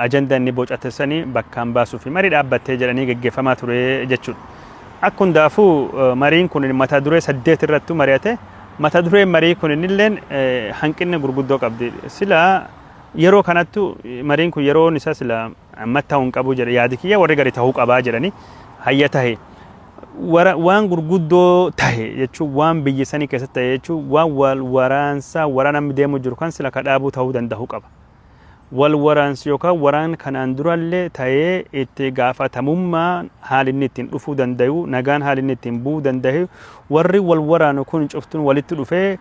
ajanda inni bocate sanii bakkaan baasuu fi marii dhaabbattee jedhanii geggeeffamaa ture jechuudha. Akka hundaafuu mariin kun mata duree saddeet irrattuu mari'ate. Mata dureen marii kun innilleen hanqinni gurguddoo qabdi. Sila yeroo kanattu mariin kun yeroon isaa sila ammatti ta'uu hin qabu jedhe yaadi kiyya, warri gari ta'uu qabaa jedhanii hayya tahe. Waan gurguddoo tahe jechuun, waan biyya sanii keessatti tahe jechuun, waan wal waraansaa waraana deemu jiru kan sila ka dhaabuu ta'uu danda'u qaba. Wal waraansi yookaan waraan kanaan durallee ta'ee itti gaafatamummaan haali inni ittiin dhufuu danda'u, nagaan haali inni ittiin bu'uu danda'u, warri wal waraanu kun cuftuun walitti dhufee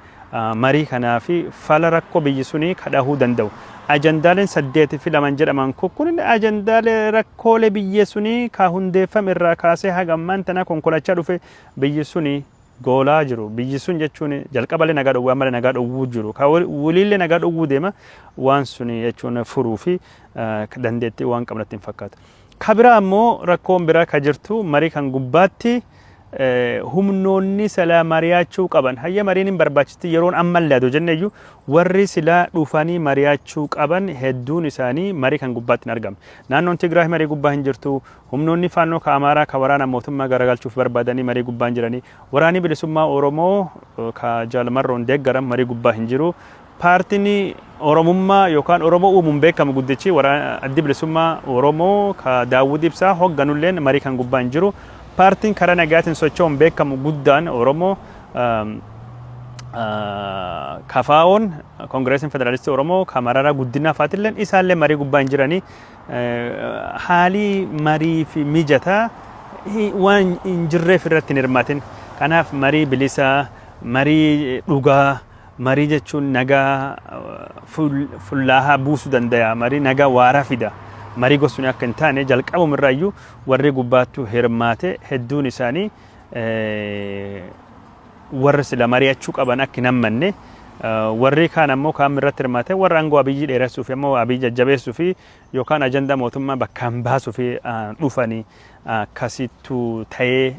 marii kanaa fi fala rakkoo biyyi sunii kadhahuu danda'u. Ajandaaleen saddeet fi laman jedhaman kun ajandaalee rakkoolee biyya sunii ka hundeeffame irraa kaasee haga ammaan tanaa konkolachaa dhufe, biyyi sunii goolaa jiru. Biyyi sun jechuun jalqaballee nagaa dhowwee ammallee nagaa dhowwuu jiru. Ka waliillee nagaa dhowwuu deema waan suni jechuun furuu fi dandeettii waan qabnatti hin fakkaatu. Ka biraa ammoo rakkoon biraa ka jirtu, marii kan gubbaatti humnoonni silaa mari'achuu qaban, hayya mariin hin barbaachisti yeroon ammallee adoo jenneyyuu, warri silaa dhufanii mari'achuu qaban hedduun isaanii marii kan gubbaatti hin argamne. Naannoon Tigraay marii gubbaa hin jirtu. Humnoonni Faannoo ka Amaaraa ka waraana mootummaa garagalchuuf barbaadanii marii gubbaa hin jiranii. Waraanni Bilisummaa Oromoo ka Jaal Marroon deeggaran marii gubbaa hin jiru. Paartiin Oromummaa yookaan Oromoo uumuun beekamu guddichi Addi Bilisummaa Oromoo ka Daawud Ibsaa hoogganulleen marii kan gubbaa hin jiru. Paartiin karaa nagaatiin socho'uun beekamu guddaan Oromoo KFO'n, Koongireesiin Federaalistii Oromoo ka Mararaa Guddinaa fa'aatilleen isaallee marii gubbaa hin jiranii. Haalii marii fi mijataa waan hin jirreef irratti hin hirmaatin. Kanaaf marii bilisaa, marii dhugaa, marii jechuun nagaa fullaahaa buusuu danda'a, marii nagaa waaraa fida. Marii gosuun akka hin taane jalqabuma irraayyuu warri gubbaattuu hirmaate hedduun isaanii warra sila mari'achuu qaban akka hin hammanne, warri kaan ammoo kaan irratti hirmaate warra aangoo Abiyyi dheeressuu fi ammoo Abiyyi jajjabeessuu fi yookaan ajandaa mootummaa bakkaan baasuu fi dhufanii akkasittu ta'ee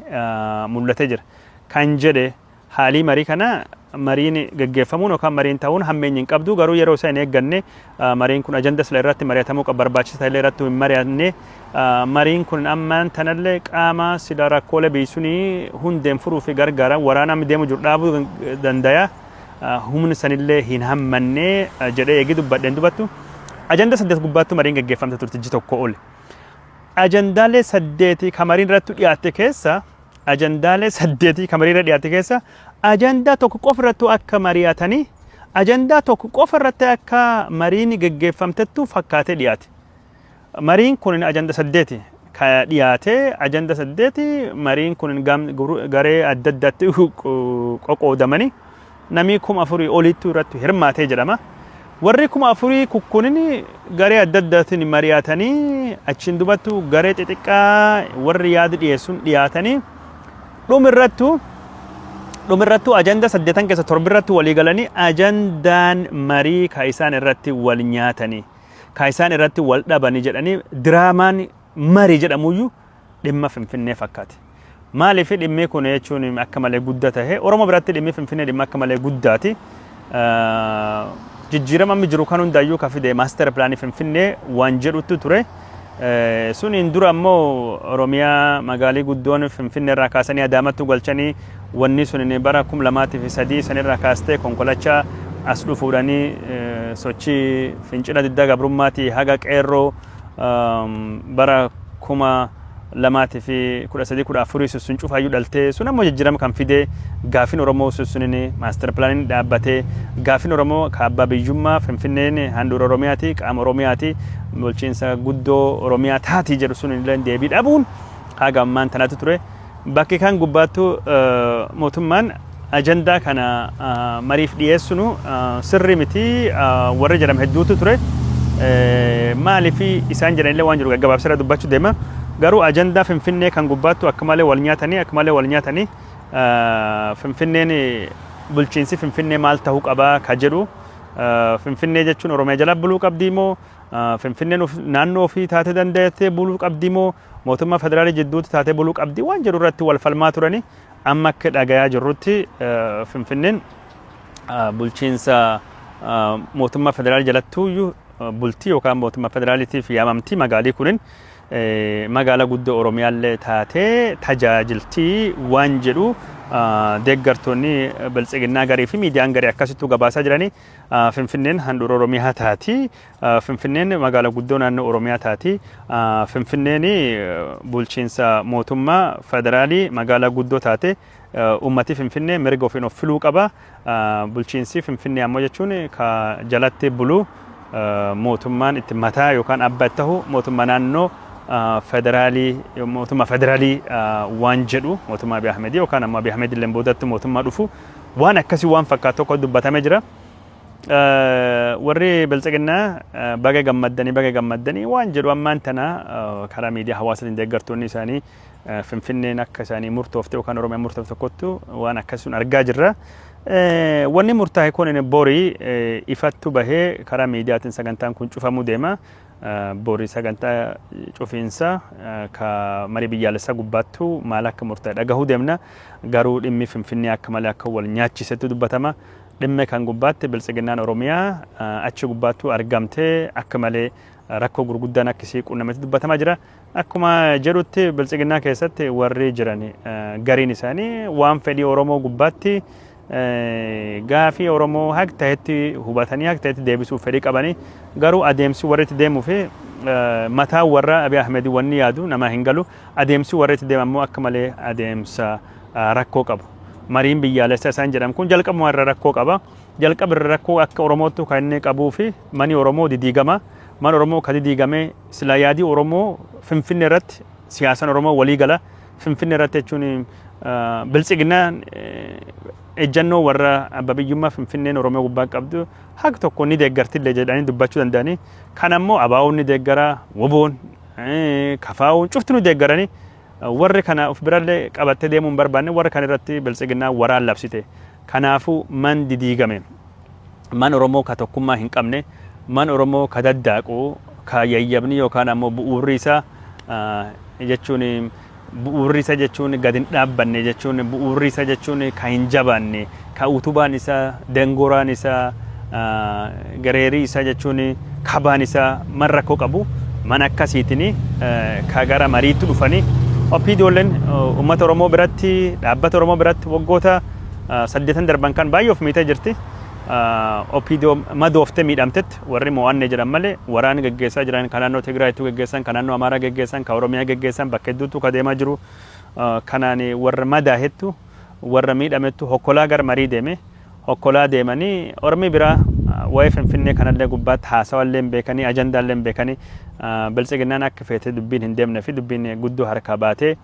mul'atee jira. Kan jedhe haalii marii kana, mariin geggeeffamuun yookaan mariin ta'uun hammeenya hin qabdu, garuu yeroo isaa hin eegganne mariin kun, ajanda sila irratti mari'atamuu qaba barbaachisa ta'ellee irratti hin mari'anne. Mariin kun ammaan tanallee qaama sila rakkoolee biyyi sunii hundeen furuu fi gargaaran, waraana amma deemu jiru dhaabuu danda'a, humni sanillee hin hammanne jedhee eegi dubbadheen dubattu ajanda saddeet gubbaattu mariin geggeeffamte turte ji tokko oli. Ajandaalee saddeeti ka mariin irratti dhiyaatte keessa, ajandaalee saddeetii ka marii irra dhiyaate keessa ajandaa tokko qofa irrattuu akka mari'atanii, ajandaa tokko qofa irratti akka mariin geggeeffamtettu fakkaatee dhiyaate. Mariin kun ajanda saddeeti ka dhiyaate, ajanda saddeeti mariin kun garee adda addaatti qoqoodamanii namni 4000 olittu irratti hirmaatee jedhama. Warri 4000 kukkunin garee adda addaatiin mari'atanii achiin dubattu garee xixiqqaa warri yaada dhiyeessuun dhiyaatanii dhumirrattu ajanda saddeetan keessa torba irratti walii galanii, ajandaan marii ka isaan irratti wal nyaatanii, ka isaan irratti wal dhabanii jedhanii diraamaan marii jedhamuyyuu dhimma Finfinnee fakkaate. Maaliif dhimmi kun jechuun akka malee guddaa tahe? Oromoo biratti dhimmi Finfinnee dhimma akka malee guddaati. Jijjiirama amma jiru kan hundaayyuu ka fide master planii Finfinnee waan jedhutu ture. Suniin dura ammoo Oromiyaa magaalii guddoon Finfinnee irraa kaasanii Adaamattu galchanii, wanni sun bara 2003 sanirraa kaastee konkolachaa as dhufuudhanii sochii fincila diddaa gabrummaatii haga qeerroo bara 2013, 14 sun cufaayyuu dhaltee, sun ammoo jijjiirama kan fidee gaafin Oromoo sunini master planiin dhaabbatee, gaafin Oromoo ka abbaa biyyummaa, Finfinneen handhuura Oromiyaati, qaama Oromiyaati, bulchiinsa guddoo Oromiyaa taatii jedhu sun illee deebii dhabuun haga ammaan tanatti ture. Bakki kan gubbaattu mootummaan ajandaa kana mariif dhiyeessunu sirrii miti warri jedhame hedduutu ture. Maaliif isaan jedhanillee waan jiru gaggabaabsirra dubbachuu deema. Garuu ajandaa Finfinnee kan gubbaattu akka malee wal nyaatanii, akka malee wal nyaatanii, Finfinneen, bulchiinsi Finfinnee maal ta'uu qabaa ka jedhu, Finfinnee jechuun Oromiyaa jala buluu qabdii moo, Finfinneen naannoo ofii taatee dandeettee buluu qabdii moo, mootummaa federaalii jidduutti taatee buluu qabdii waan jedhu irratti wal falmaa turanii, amma akka dhagayaa jirrutti Finfinneen bulchiinsa mootummaa federaalii jalattuuyyuu bultii yookaan mootummaa federaaliitiif yaamamtii, magaalii kunin magaala guddoo Oromiyaallee taatee tajaajiltii waan jedhu deeggartoonni biltsiginnaa garii fi miidiyaan garii akkasittuu gabaasaa jiranii. Finfinneen handhuura Oromiyaa taati. Finfinneen magaala guddoo naannoo Oromiyaa taati. Finfinneen bulchiinsa mootummaa federaalii magaalaa guddoo taate, uummati Finfinnee mirga ofiin of filuu qaba. Bulchiinsi Finfinnee ammoo jechuun ka jalatti bulu, mootummaan itti mataa yookaan abbaa itti ta'u mootummaa naannoo federaalii, mootummaa federaalii waan jedhu, mootummaa Abiy Ahmed yookaan ammoo Abiy Ahmed illee boodatti mootummaa dhufu, waan akkasii waan fakkaatu tokko dubbatamee jira. Warri biltsiginnaa baga gammaddanii, baga gammaddanii waan jedhu ammaan tana karaa miidiyaa hawaasaatiin deeggartoonni isaanii Finfinneen akka isaanii murtoofte yookaan Oromiyaan murtoofte tokkottu waan akkasii argaa jirra. Wanni murtaa'e kun borii ifattu bahee karaa miidiyaatiin sagantaan kun cufamuu deema. Borii sagantaa cufiinsa ka marii biyyaalessaa gubbaattu maal akka murtaa'e dhagahuu deemna. Garuu dhimmi Finfinnee akka malee akka wal nyaachisetti dubbatama. Dhimma kan gubbaatti biltsiginnaan Oromiyaa achi gubbaattu argamtee akka malee rakkoo gurguddaan akkasii qunnametti dubbatamaa jira. Akkuma jedhutti biltsiginnaa keessatti warri jiran gariin isaanii waan fedhii Oromoo gubbaatti gaafii Oromoo haq ta'etti hubatanii haq ta'etti deebisuuf fedhii qabanii, garuu adeemsi warri itti deemuu fi mataa warra Abiy Ahmed wanni yaadu namaa hin galu. Adeemsi warri itti deemu ammoo akka malee adeemsa rakkoo qabu. Mariin biyyaalessaa isaan jedhamu kun jalqabuma irra rakkoo qaba. Jalqaba irra rakkoo akka Oromootti kan inni qabuu fi mani Oromoo didiigama. Mana Oromoo ka didiigame sila yaadii Oromoo Finfinnee irratti, siyaasaan Oromoo walii gala. Finfinnee irratti jechuun biltsiginnaan ejjannoo warra abba biyyummaa Finfinneen Oromoo gubbaa qabdu haga tokko ni deeggartillee jedhanii dubbachuu danda'anii. Kan ammoo ABO'n ni deeggara, WBO'n, KFO'n cufti nu deeggaranii, warri kana of birallee qabattee deemuu hin barbaanne, warra kana irratti biltsiginnaan waraan labsite. Kanaafuu man didiigame. Man Oromoo ka tokkummaa hin qabne, man Oromoo ka daddaaqu, ka yayyabni yookaan ammoo bu'uurri isaa jechuun, bu'uurri isaa jechuun gad hin dhaabbanne jechuun, bu'uurri isaa jechuun ka hin jabaanne, ka utubaan isaa, dangoraan isaa, gareerii isaa jechuun kabaan isaa man rakkoo qabu, man akkasiitiin ka gara mariitti dhufanii. OPDOlleen uummata Oromoo biratti, dhaabbata Oromoo biratti waggoota 8 darban kan baay'ee of miitee jirti. OPDO madooftee miidhamtetti warri mo'anne jedhan malee, waraana geggeessaa jiran kan naannoo Tigraayittuu geggeessan, kan naannoo Amaaraa geggeessan, kan Oromiyaa geggeessan, bakka hedduuttuu ka deemaa jiru. Kanaan warra madaahettu, warra miidhamettu hokkolaa gara marii deeme. Hokkolaa deemanii ormi biraa waa'ee Finfinnee kanallee gubbaatti haasawallee hin beekanii, ajandaallee hin beekanii, biltsiginnaan akka feete dubbiin hin deemne fi dubbiin guddoo harkaa baatee,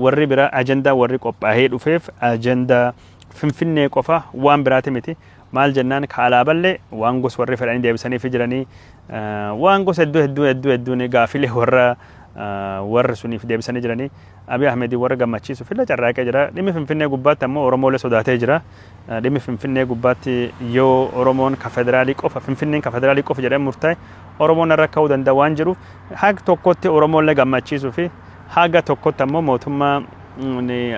warri biraa ajandaa warri qophaa'ee dhufeef ajandaa Finfinnee qofa, waan biraati miti. Maal jennaan, ka alaaballee waan gos warri fedhanii deebisanii fi jiranii, waan gosa hedduu hedduu hedduu hedduun gaafilee warra warri suniif deebisanii jiranii, Abiy Ahmed warra gammachiisuuf illee carraaqee jira. Dhimmi Finfinnee gubbaatti ammoo Oromoolee sodaatee jira. Dhimmi Finfinnee gubbaatti yoo Oromoon ka federaalii qofa, Finfinneen ka federaalii qofa jedhee murtaa'e, Oromoon irra ka'uu danda'a waan jedhuuf, haga tokkotti Oromoolee gammachiisuu fi haga tokkotti ammoo mootummaa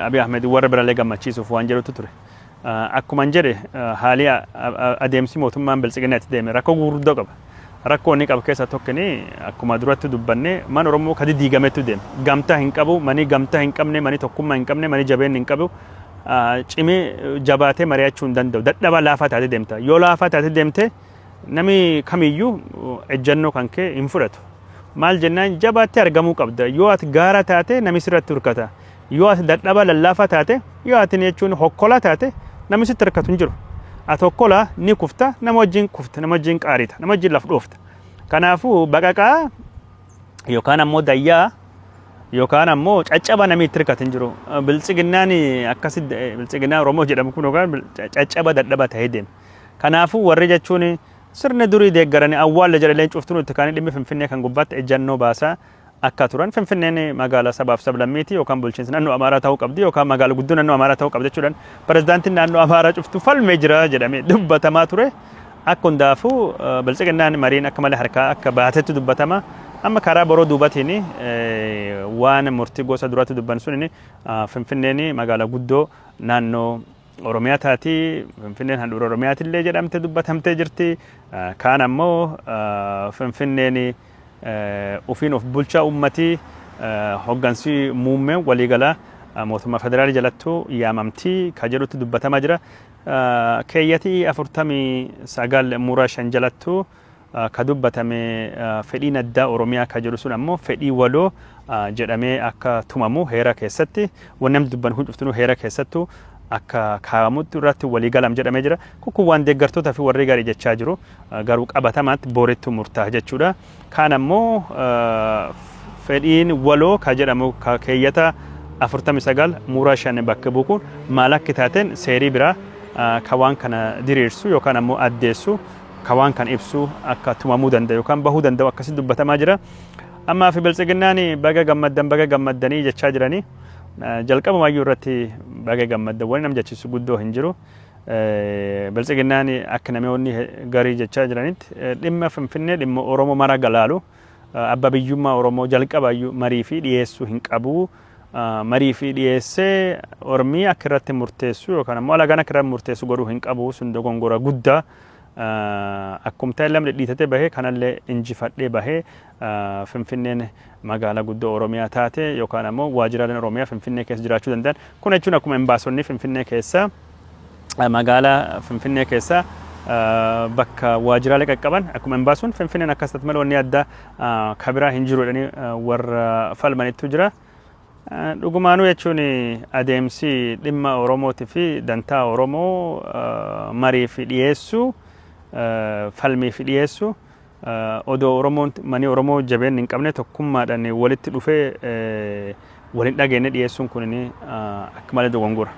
Abiy Ahmed warra birallee gammachiisuuf waan jedhutu ture. Akkuma jedhe, haalii adeemsi mootummaan biltsiginnaa itti deeme rakkoo gurguddoo qaba. Rakkoo inni qabu keessaa tokkini akkuma duratti dubbanne mana Oromoo kadi diigametu deema. Gamtaa hin qabu, mani gamtaa hin qabne, mani tokkummaa hin qabne, mani jabeenni hin qabu. Cimee jabaatee mari'achuu hin danda'u. Dadhabaa laafaa taatee deemta. Yoo laafaa taatee deemte namni kamiyyuu ejjannoo kan kee hin fudhatu. Maal jennaan jabaattee argamuu qabda. Yoo ati gaara taate namni sirratti hirkata. Yoo ati dadhabaa lallaafaa taate, yoo ati jechuun hokkolaa taate namni sitti hirkatu hin jiru. Ati hokkolaa ni kufta, nama wajjin kufta, nama wajjin qaarita, nama wajjin laf dhoofta. Kanaafuu baqaqaa yookaan ammoo dayyaa yookaan ammoo caccaba namni itti hirkatu hin jiru. Biltsiginnaan akkasi biltsiginnaan Oromoo jedhamu kun yookaan caccaba dadhaba ta'ee deema. Kanaafuu warri jechuun sirna durii deeggaranii awwaalla jedhaleen cuftuun itti kaanii dhimmi Finfinnee kan gubbaatti ejjannoo baasaa akka turan. Finfinneen magaalaa sabaaf sablammiiti yookaan bulchiinsa naannoo Amaaraa ta'uu qabdi yookaan magaala guddoo naannoo Amaaraa ta'uu qabdi jechuudhaan pirezidaantiin naannoo Amaaraa cuftuu falmee jira jedhamee dubbatamaa ture. Akka hundaafuu biltsiginnaan mariin akka malee harkaa akka baatetti dubbatama. Amma karaa boroo duubatiin waan murtii gosa duratti dubban sun Finfinneen magaalaa guddoo naannoo Oromiyaa taati. Finfinneen handhuura Oromiyaatillee jedhamte dubbatamtee jirti. Kaan ammoo Finfinneen ofiin of bulchaa uummatii hoggansi muummeen waliigalaa mootummaa federaalii jalattuu yaamamtii ka jedhutti dubbatamaa jira. Keeyyatii 49 muraa 5 jalattuu ka dubbatame fedhiin addaa Oromiyaa ka jedhu sun ammoo fedhii waloo jedhamee akka tumamu heera keessatti wanni namni dubban kun cuftinuu heera keessattuu akka kaa'amutti irratti walii galam jedhamee jira. Kun waan deeggartoota fi warri garii jechaa jiru garuu qabatamaatti boorittu murtaa'a jechuudha. Kaan ammoo fedhiin waloo ka jedhamu ka keeyyata 49 muraa 5 bakka bu'u kun maal akka taateen seerii biraa ka waan kana diriirsu yookaan ammoo addeessu ka waan kana ibsu akka tumamuu danda'u yookaan bahuu danda'u akkasitti dubbatamaa jira. Ammaa fi biltsiginnaan baga gammaddan baga gammaddanii jechaa jiranii. Jalqabumaayyuu irratti baga gammaddan wani nam jechisu guddoo hin jiru. Biltsiginnaan akka namoonni garii jechaa jiranitti dhimma Finfinnee dhimma Oromoo mara galaalu abba biyyummaa Oromoo jalqabaayyuu marii fi dhiyeessuu hin qabu. Marii fi dhiyeessee Ormii akka irratti murteessu yookaan ammoo alagaan akka irratti murteessu godhuu hin qabu sun dogongora guddaa. Akkum ta'e lamni dhidhiitatee bahee kanallee injifadhee bahee Finfinneen magaalaa guddoo Oromiyaa taate yookaan ammoo waajjiraaleen Oromiyaa Finfinnee keessa jiraachuu danda'an. Kun jechuun akkuma embaasonni Finfinnee keessa magaalaa Finfinnee keessa bakka waajjiraalee qaqqaban akkuma embaasuun Finfinneen akkas taate malee wanni addaa kabiraa hin jiru jedhanii warra falmanittu jira. Dhugumaanuu jechuun adeemsi dhimma Oromootii fi dantaa Oromoo marii fi dhiyeessuu falmii fi dhiyeessuu odoo Oromoon manii Oromoo jabeen hin qabne tokkummaadhaan walitti dhufee waliin dhageenye dhiyeessuun kun akka malee dogongora.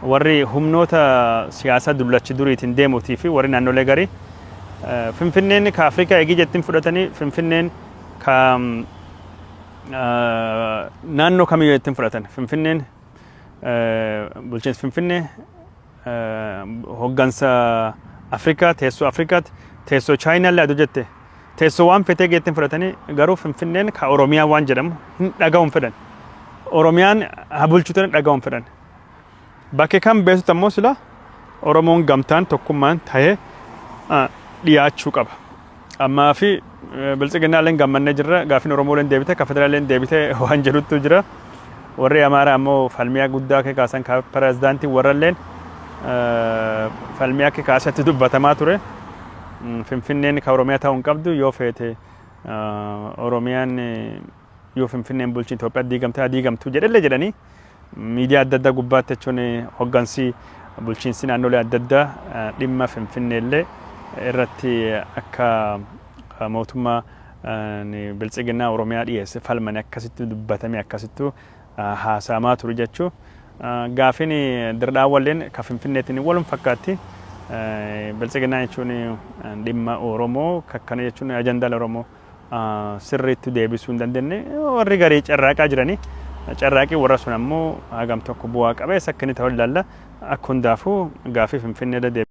Warri humnoota siyaasaa dullachi duriitiin deemuutii fi warri naannolee garii Finfinneen ka Afrikaa eegii jettiin fudhatanii Finfinneen ka naannoo kamiyyuu ittiin fudhatan. Finfinneen bulchiinsa Finfinnee hoggansa Afrikaa teessoo Afrikaati teessoo Chaayinaallee aduu jette teessoo waan fetee geettiin fudhatanii garuu Finfinneen ka Oromiyaa waan jedhamu hin dhaga'uun fedhan. Oromiyaan haa bulchuutan dhaga'uun fedhan. Bakki kan beektu ammoo sila Oromoon gamtaan tokkummaan tahee dhiyaachuu qaba. Ammaa fi biltsiginnaalleen gammannee jirra. Gaaffiin Oromooleen deebite, ka federaalleen deebite waan jedhutu jira. Warri Amaaraa ammoo falmiyaa guddaa akka kaasan ka pirezidaantiin warralleen falmii akka kaasatti dubbatamaa ture. Finfinneen ka Oromiyaa ta'uu hin qabdu yoo feete Oromiyaan yoo Finfinneen bulchi Itoophiyaa diigamte haa diigamtu jedhellee jedhanii miidiyaa adda addaa gubbaatti jechuun hoggansi bulchiinsi naannolee adda addaa dhimma Finfinneellee irratti akka mootummaa biltsiginnaa Oromiyaa dhiyeesse falmani akkasitti dubbatame akkasittu haasa'amaa ture jechuu. Gaafiin dirdhaawwalleen ka Finfinneetiin walum fakkaatti. Biltsiginnaa jechuun dhimma Oromoo kakkana jechuun ajandaan Oromoo sirriitti deebisuu hin dandeenye warri garii carraaqaa jiranii carraaqii warra sun ammoo hagam tokko bu'aa qabeessa akka inni ta'u ilaalla. Akka hundaafuu gaafii Finfinnee irra deebi.